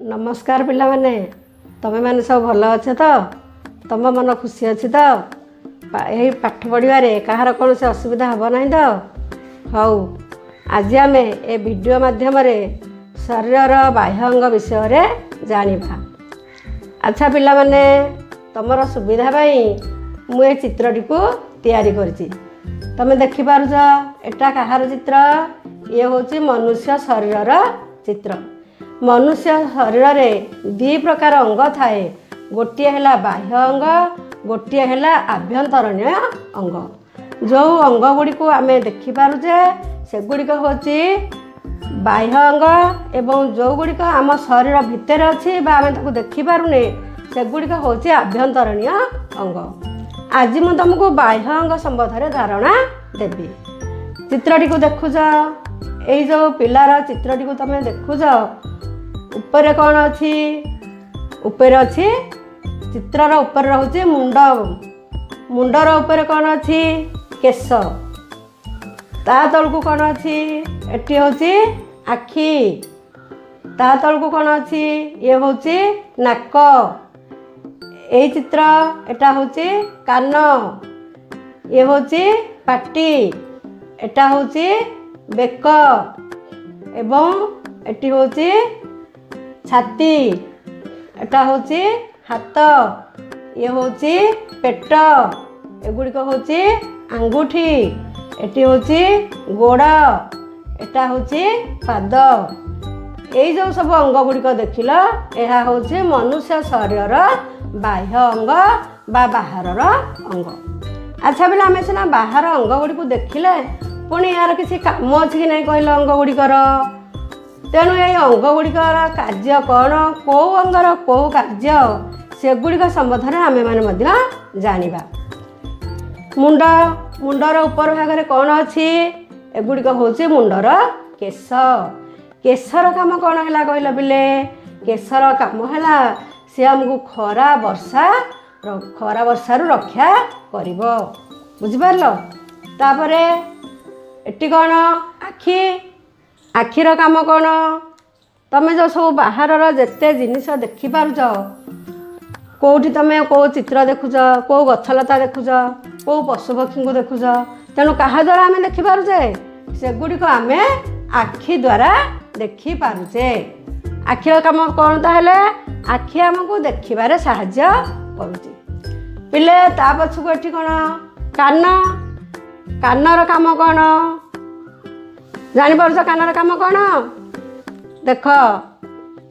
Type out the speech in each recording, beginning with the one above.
ନମସ୍କାର ପିଲାମାନେ, ତମେମାନେ ସବୁ ଭଲ ଅଛ ତ? ତମ ମନ ଖୁସି ଅଛି ତ? ଏହି ପାଠ ପଢ଼ିବାରେ କାହାର କୌଣସି ଅସୁବିଧା ହେବ ନାହିଁ ତ? ହଉ, ଆଜି ଆମେ ଏ ଭିଡ଼ିଓ ମାଧ୍ୟମରେ ଶରୀରର ବାହ୍ୟ ଅଙ୍ଗ ବିଷୟରେ ଜାଣିବା। ଆଚ୍ଛା ପିଲାମାନେ, ତମର ସୁବିଧା ପାଇଁ ମୁଁ ଏ ଚିତ୍ରଟିକୁ ତିଆରି କରିଛି। ତମେ ଦେଖିପାରୁଛ ଏଟା କାହାର ଚିତ୍ର? ଇଏ ହେଉଛି ମନୁଷ୍ୟ ଶରୀରର ଚିତ୍ର। ମନୁଷ୍ୟ ଶରୀରରେ ଦୁଇ ପ୍ରକାର ଅଙ୍ଗ ଥାଏ। ଗୋଟିଏ ହେଲା ବାହ୍ୟ ଅଙ୍ଗ, ଗୋଟିଏ ହେଲା ଆଭ୍ୟନ୍ତରୀଣ ଅଙ୍ଗ। ଯେଉଁ ଅଙ୍ଗ ଗୁଡ଼ିକୁ ଆମେ ଦେଖିପାରୁଛେ ସେଗୁଡ଼ିକ ହେଉଛି ବାହ୍ୟ ଅଙ୍ଗ, ଏବଂ ଯେଉଁଗୁଡ଼ିକ ଆମ ଶରୀର ଭିତରେ ଅଛି ବା ଆମେ ତାକୁ ଦେଖିପାରୁନେ ସେଗୁଡ଼ିକ ହେଉଛି ଆଭ୍ୟନ୍ତରୀଣ ଅଙ୍ଗ। ଆଜି ମୁଁ ତୁମକୁ ବାହ୍ୟ ଅଙ୍ଗ ସମ୍ବନ୍ଧରେ ଧାରଣା ଦେବି। ଚିତ୍ରଟିକୁ ଦେଖୁଛ? ଏଇ ଯେଉଁ ପିଲାର ଚିତ୍ରଟିକୁ ତୁମେ ଦେଖୁଛ, ଉପରେ କ'ଣ ଅଛି? ଉପରେ ଅଛି, ଚିତ୍ରର ଉପରେ ରହୁଛି ମୁଣ୍ଡ। ମୁଣ୍ଡର ଉପରେ କ'ଣ ଅଛି? କେଶ। ତା ତଳକୁ କ'ଣ ଅଛି? ଏଠି ହେଉଛି ଆଖି। ତା ତଳକୁ କ'ଣ ଅଛି? ଇଏ ହେଉଛି ନାକ। ଏଇ ଚିତ୍ର, ଏଟା ହେଉଛି କାନ, ଇଏ ହେଉଛି ପାଟି, ଏଟା ହେଉଛି ବେକ, ଏବଂ ଏଠି ହେଉଛି ଛାତି, ଏଟା ହେଉଛି ହାତ, ଇଏ ହେଉଛି ପେଟ, ଏଗୁଡ଼ିକ ହେଉଛି ଆଙ୍ଗୁଠି, ଏଠି ହେଉଛି ଗୋଡ଼, ଏଟା ହେଉଛି ପାଦ। ଏଇ ଯେଉଁ ସବୁ ଅଙ୍ଗ ଗୁଡ଼ିକ ଦେଖିଲ, ଏହା ହେଉଛି ମନୁଷ୍ୟ ଶରୀରର ବାହ୍ୟ ଅଙ୍ଗ ବା ବାହାରର ଅଙ୍ଗ। ଆଚ୍ଛା ପିଲା, ଆମେ ସିନା ବାହାର ଅଙ୍ଗ ଗୁଡ଼ିକୁ ଦେଖିଲେ, ପୁଣି ଏହାର କିଛି କାମ ଅଛି କି ନାହିଁ କହିଲ ଅଙ୍ଗ ଗୁଡ଼ିକର? ତେଣୁ ଏଇ ଅଙ୍ଗ ଗୁଡ଼ିକର କାର୍ଯ୍ୟ କ'ଣ, କେଉଁ ଅଙ୍ଗର କେଉଁ କାର୍ଯ୍ୟ, ସେଗୁଡ଼ିକ ସମ୍ବନ୍ଧରେ ଆମେମାନେ ମଧ୍ୟ ଜାଣିବା। ମୁଣ୍ଡ, ମୁଣ୍ଡର ଉପର ଭାଗରେ କ'ଣ ଅଛି? ଏଗୁଡ଼ିକ ହେଉଛି ମୁଣ୍ଡର କେଶ। କେଶର କାମ କ'ଣ ହେଲା କହିଲ ପିଲେ? କେଶର କାମ ହେଲା ସେ ଆମକୁ ଖରା ବର୍ଷାରୁ ରକ୍ଷା କରିବ। ବୁଝିପାରିଲ? ତାପରେ ଏଠି କ'ଣ? ଆଖି। ଆଖିର କାମ କ'ଣ? ତମେ ଯେଉଁ ସବୁ ବାହାରର ଯେତେ ଜିନିଷ ଦେଖିପାରୁଛ, କେଉଁଠି ତମେ କେଉଁ ଚିତ୍ର ଦେଖୁଛ, କେଉଁ ଗଛଲତା ଦେଖୁଛ, କେଉଁ ପଶୁପକ୍ଷୀଙ୍କୁ ଦେଖୁଛ, ତେଣୁ କାହା ଦ୍ୱାରା ଆମେ ଦେଖିପାରୁଛେ? ସେଗୁଡ଼ିକ ଆମେ ଆଖି ଦ୍ୱାରା ଦେଖିପାରୁଛେ। ଆଖିର କାମ କ'ଣ ତାହେଲେ? ଆଖି ଆମକୁ ଦେଖିବାରେ ସାହାଯ୍ୟ କରୁଛି। ପିଲେ, ତା ପଛକୁ ଏଠି କ'ଣ? କାନ। କାନର କାମ କ'ଣ ଜାଣିପାରୁଛ? କାନର କାମ କ'ଣ? ଦେଖ,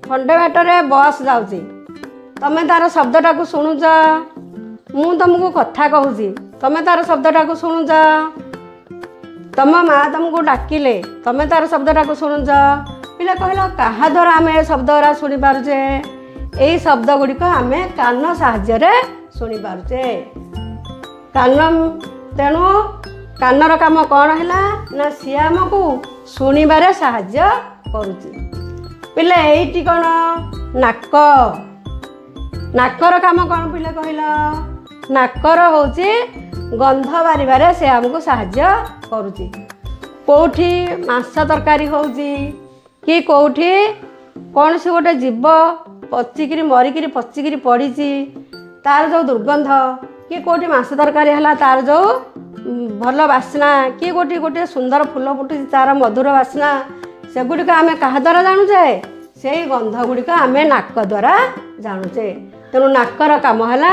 ଖଣ୍ଡେ ବାଟରେ ବସ୍ ଯାଉଛି, ତମେ ତାର ଶବ୍ଦଟାକୁ ଶୁଣୁଛ। ମୁଁ ତମକୁ କଥା କହୁଛି, ତମେ ତାର ଶବ୍ଦଟାକୁ ଶୁଣୁଛ। ତମ ମା ତମକୁ ଡାକିଲେ, ତମେ ତାର ଶବ୍ଦଟାକୁ ଶୁଣୁଛ। ପିଲା କହିଲ, କାହା ଦ୍ୱାରା ଆମେ ଏ ଶବ୍ଦ ଗୁଡ଼ା ଶୁଣିପାରୁଛେ? ଏଇ ଶବ୍ଦ ଗୁଡ଼ିକ ଆମେ କାନ ସାହାଯ୍ୟରେ ଶୁଣିପାରୁଛେ। କାନ, ତେଣୁ କାନର କାମ କ'ଣ ହେଲା ନା ସିଏ ଆମକୁ ଶୁଣିବାରେ ସାହାଯ୍ୟ କରୁଛି। ପିଲେ, ଏଇଠି କ'ଣ? ନାକ। ନାକର କାମ କ'ଣ ପିଲେ କହିଲ? ନାକର ହେଉଛି ଗନ୍ଧ ବାରିବାରେ ସେ ଆମକୁ ସାହାଯ୍ୟ କରୁଛି। କେଉଁଠି ମାଂସ ତରକାରୀ ହେଉଛି କି କେଉଁଠି କୌଣସି ଗୋଟେ ଜୀବ ପଚିକିରି ମରିକିରି ପଚିକିରି ପଡ଼ିଛି, ତାର ଯେଉଁ ଦୁର୍ଗନ୍ଧ, କି କେଉଁଠି ମାଂସ ତରକାରୀ ହେଲା ତାର ଯେଉଁ ଭଲ ବାସ୍ନା, କି କେଉଁଠି ଗୋଟିଏ ସୁନ୍ଦର ଫୁଲ ଫୁଟୁଛି ତାର ମଧୁର ବାସ୍ନା, ସେଗୁଡ଼ିକ ଆମେ କାହା ଦ୍ୱାରା ଜାଣୁଛେ? ସେଇ ଗନ୍ଧ ଗୁଡ଼ିକ ଆମେ ନାକ ଦ୍ୱାରା ଜାଣୁଛେ। ତେଣୁ ନାକର କାମ ହେଲା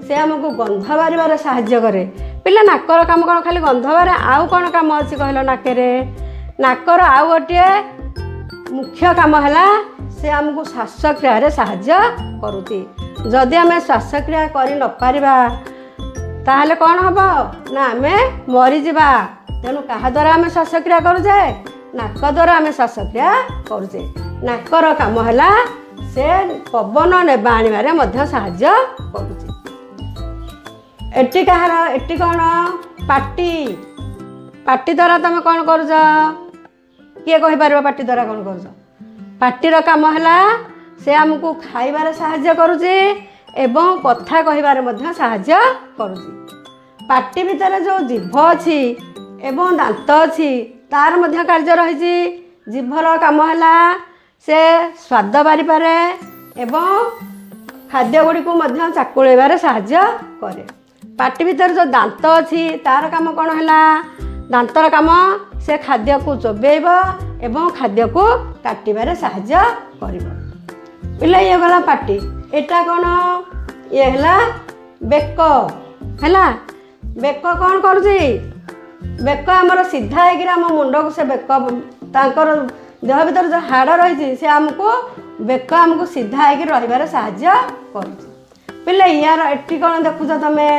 ସେ ଆମକୁ ଗନ୍ଧ ବାରିବାରେ ସାହାଯ୍ୟ କରେ। ପିଲା, ନାକର କାମ କ'ଣ ଖାଲି ଗନ୍ଧ ବାରେ? ଆଉ କ'ଣ କାମ ଅଛି କହିଲ ନାକରେ? ନାକର ଆଉ ଗୋଟିଏ ମୁଖ୍ୟ କାମ ହେଲା ସେ ଆମକୁ ଶ୍ୱାସକ୍ରିୟାରେ ସାହାଯ୍ୟ କରୁଛି। ଯଦି ଆମେ ଶ୍ୱାସକ୍ରିୟା କରି ନପାରିବା ତାହେଲେ କ'ଣ ହେବ ନା ଆମେ ମରିଯିବା। ତେଣୁ କାହା ଦ୍ୱାରା ଆମେ ଶ୍ୱାସକ୍ରିୟା କରୁଛେ? ନାକ ଦ୍ୱାରା ଆମେ ଶ୍ୱାସକ୍ରିୟା କରୁଛେ। ନାକର କାମ ହେଲା ସେ ପବନ ନେବା ଆଣିବାରେ ମଧ୍ୟ ସାହାଯ୍ୟ କରୁଛି। ଏଠି କାହାର? ଏଠି କ'ଣ? ପାଟି। ପାଟି ଦ୍ୱାରା ତମେ କ'ଣ କରୁଛ? କିଏ କହିପାରିବ ପାଟି ଦ୍ୱାରା କ'ଣ କରୁଛ? ପାଟିର କାମ ହେଲା ସେ ଆମକୁ ଖାଇବାରେ ସାହାଯ୍ୟ କରୁଛି ଏବଂ କଥା କହିବାରେ ମଧ୍ୟ ସାହାଯ୍ୟ କରୁଛି। ପାଟି ଭିତରେ ଯେଉଁ ଜିଭ ଅଛି ଏବଂ ଦାନ୍ତ ଅଛି ତାର ମଧ୍ୟ କାର୍ଯ୍ୟ ରହିଛି। ଜିଭର କାମ ହେଲା ସେ ସ୍ୱାଦ ବାରିପାରେ ଏବଂ ଖାଦ୍ୟ ଗୁଡ଼ିକୁ ମଧ୍ୟ ଚାକୁଳେଇବାରେ ସାହାଯ୍ୟ କରେ। ପାଟି ଭିତରେ ଯେଉଁ ଦାନ୍ତ ଅଛି ତାର କାମ କ'ଣ ହେଲା? ଦାନ୍ତର କାମ ସେ ଖାଦ୍ୟକୁ ଚୋବେଇବ ଏବଂ ଖାଦ୍ୟକୁ କାଟିବାରେ ସାହାଯ୍ୟ କରିବ। ପିଲା, ଇଏ ଗଲା ପାଟି। ଏଇଟା କ'ଣ? ଇଏ ହେଲା ବେକ। ହେଲା, ବେକ କ'ଣ କରୁଛି? ବେକ ଆମର ସିଧା ହେଇକିରି ଆମ ମୁଣ୍ଡକୁ ସେ ବେକ, ତାଙ୍କର ଦେହ ଭିତରେ ଯେଉଁ ହାଡ଼ ରହିଛି, ସେ ଆମକୁ ବେକ ଆମକୁ ସିଧା ହେଇକି ରହିବାରେ ସାହାଯ୍ୟ କରୁଛି। ପିଲେ, ୟାର ଏଠି କ'ଣ ଦେଖୁଛ ତମେ?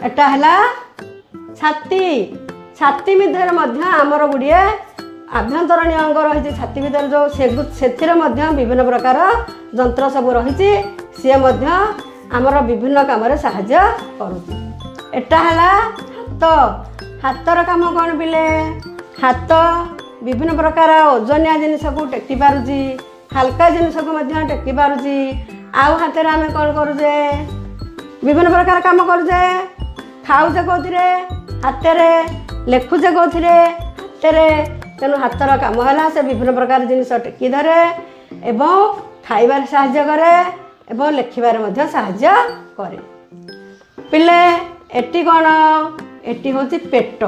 ଏଟା ହେଲା ଛାତି। ଛାତି ଭିତରେ ମଧ୍ୟ ଆମର ଗୁଡ଼ିଏ ଆଭ୍ୟନ୍ତରୀଣ ଅଙ୍ଗ ରହିଛି। ଛାତି ଭିତରେ ଯେଉଁ ସେଥିରେ ମଧ୍ୟ ବିଭିନ୍ନ ପ୍ରକାର ଯନ୍ତ୍ର ସବୁ ରହିଛି, ସିଏ ମଧ୍ୟ ଆମର ବିଭିନ୍ନ କାମରେ ସାହାଯ୍ୟ କରୁଛି। ଏଟା ହେଲା ହାତ। ହାତର କାମ କ'ଣ ପିଲେ? ହାତ ବିଭିନ୍ନ ପ୍ରକାର ଓଜନିଆ ଜିନିଷକୁ ଟେକି ପାରୁଛି, ହାଲକା ଜିନିଷକୁ ମଧ୍ୟ ଟେକି ପାରୁଛି। ଆଉ ହାତରେ ଆମେ କ'ଣ କରୁଛେ? ବିଭିନ୍ନ ପ୍ରକାର କାମ କରୁଛେ। ଖାଉଛେ କେଉଁଥିରେ? ହାତରେ। ଲେଖୁଛେ କେଉଁଥିରେ? ହାତରେ। ତେଣୁ ହାତର କାମ ହେଲା ସେ ବିଭିନ୍ନ ପ୍ରକାର ଜିନିଷ ଟେକି ଧରେ ଏବଂ ଖାଇବାରେ ସାହାଯ୍ୟ କରେ ଏବଂ ଲେଖିବାରେ ମଧ୍ୟ ସାହାଯ୍ୟ କରେ। ପିଲେ, ଏଠି କ'ଣ? ଏଠି ହେଉଛି ପେଟ।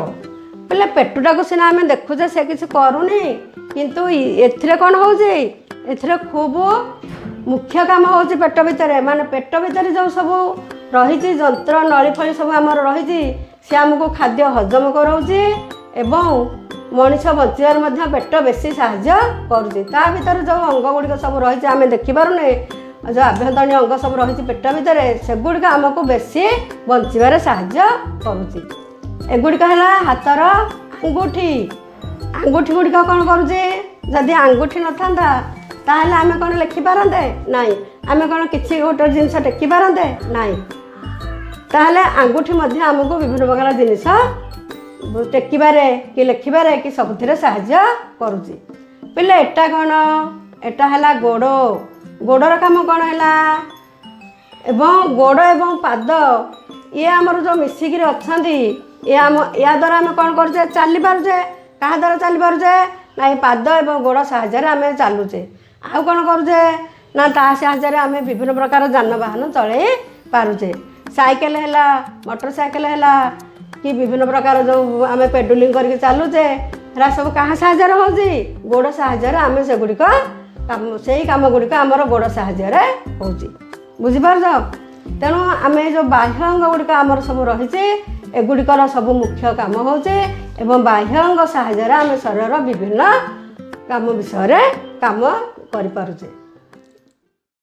ପିଲେ, ପେଟଟାକୁ ସିନା ଆମେ ଦେଖୁଛେ ସେ କିଛି କରୁନି, କିନ୍ତୁ ଏଥିରେ କ'ଣ ହେଉଛି? ଏଥିରେ ଖୁବ୍ ମୁଖ୍ୟ କାମ ହେଉଛି ପେଟ ଭିତରେ। ମାନେ ପେଟ ଭିତରେ ଯେଉଁ ସବୁ ରହିଛି ଯନ୍ତ୍ର, ନଳୀ ଫଳି ସବୁ ଆମର ରହିଛି, ସେ ଆମକୁ ଖାଦ୍ୟ ହଜମ କରାଉଛି ଏବଂ ମଣିଷ ବଞ୍ଚିବାରେ ମଧ୍ୟ ପେଟ ବେଶୀ ସାହାଯ୍ୟ କରୁଛି। ତା ଭିତରେ ଯେଉଁ ଅଙ୍ଗ ଗୁଡ଼ିକ ସବୁ ରହିଛି, ଆମେ ଦେଖିପାରୁନେ, ଯେଉଁ ଆଭ୍ୟନ୍ତରୀଣ ଅଙ୍ଗ ସବୁ ରହିଛି ପେଟ ଭିତରେ, ସେଗୁଡ଼ିକ ଆମକୁ ବେଶୀ ବଞ୍ଚିବାରେ ସାହାଯ୍ୟ କରୁଛି। ଏଗୁଡ଼ିକ ହେଲା ହାତର ଆଙ୍ଗୁଠି। ଆଙ୍ଗୁଠି ଗୁଡ଼ିକ କ'ଣ କରୁଛି? ଯଦି ଆଙ୍ଗୁଠି ନଥାନ୍ତା ତାହେଲେ ଆମେ କ'ଣ ଲେଖିପାରନ୍ତେ? ନାଇଁ। ଆମେ କ'ଣ କିଛି ଗୋଟେ ଜିନିଷ ଟେକି ପାରନ୍ତେ? ନାଇଁ। ତାହେଲେ ଆଙ୍ଗୁଠି ମଧ୍ୟ ଆମକୁ ବିଭିନ୍ନ ପ୍ରକାର ଜିନିଷ ଟେକିବାରେ କି ଲେଖିବାରେ କି ସବୁଥିରେ ସାହାଯ୍ୟ କରୁଛି। ପିଲେ, ଏଟା କ'ଣ? ଏଟା ହେଲା ଗୋଡ଼। ଗୋଡ଼ର କାମ କ'ଣ ହେଲା? ଏବଂ ଗୋଡ଼ ଏବଂ ପାଦ ଇଏ ଆମର ଯେଉଁ ମିଶିକିରି ଅଛନ୍ତି, ଇଏ ଆମ ୟା ଦ୍ୱାରା ଆମେ କ'ଣ କରୁଛେ? ଚାଲିପାରୁଛେ। କାହା ଦ୍ୱାରା ଚାଲିପାରୁଛେ? ନା, ଏ ପାଦ ଏବଂ ଗୋଡ଼ ସାହାଯ୍ୟରେ ଆମେ ଚାଲୁଛେ। ଆଉ କ'ଣ କରୁଛେ? ନା, ତା ସାହାଯ୍ୟରେ ଆମେ ବିଭିନ୍ନ ପ୍ରକାର ଯାନବାହନ ଚଳେଇ ପାରୁଛେ। ସାଇକେଲ ହେଲା, ମୋଟର ସାଇକେଲ ହେଲା କି ବିଭିନ୍ନ ପ୍ରକାର ଯେଉଁ ଆମେ ପେଡୁଲିଂ କରିକି ଚାଲୁଛେ, ହେରା ସବୁ କାହା ସାହାଯ୍ୟରେ ହେଉଛି? ଗୋଡ଼ ସାହାଯ୍ୟରେ। ଆମେ ସେଗୁଡ଼ିକ କାମ, ସେଇ କାମ ଗୁଡ଼ିକ ଆମର ଗୋଡ଼ ସାହାଯ୍ୟରେ ହେଉଛି। ବୁଝିପାରୁଛ? ତେଣୁ ଆମେ ଏ ଯେଉଁ ବାହ୍ୟ ଅଙ୍ଗ ଗୁଡ଼ିକ ଆମର ସବୁ ରହିଛି, ଏଗୁଡ଼ିକର ସବୁ ମୁଖ୍ୟ କାମ ହେଉଛି ଏବଂ ବାହ୍ୟ ଅଙ୍ଗ ସାହାଯ୍ୟରେ ଆମେ ଶରୀରର ବିଭିନ୍ନ କାମ ବିଷୟରେ କାମ କରିପାରୁଛେ।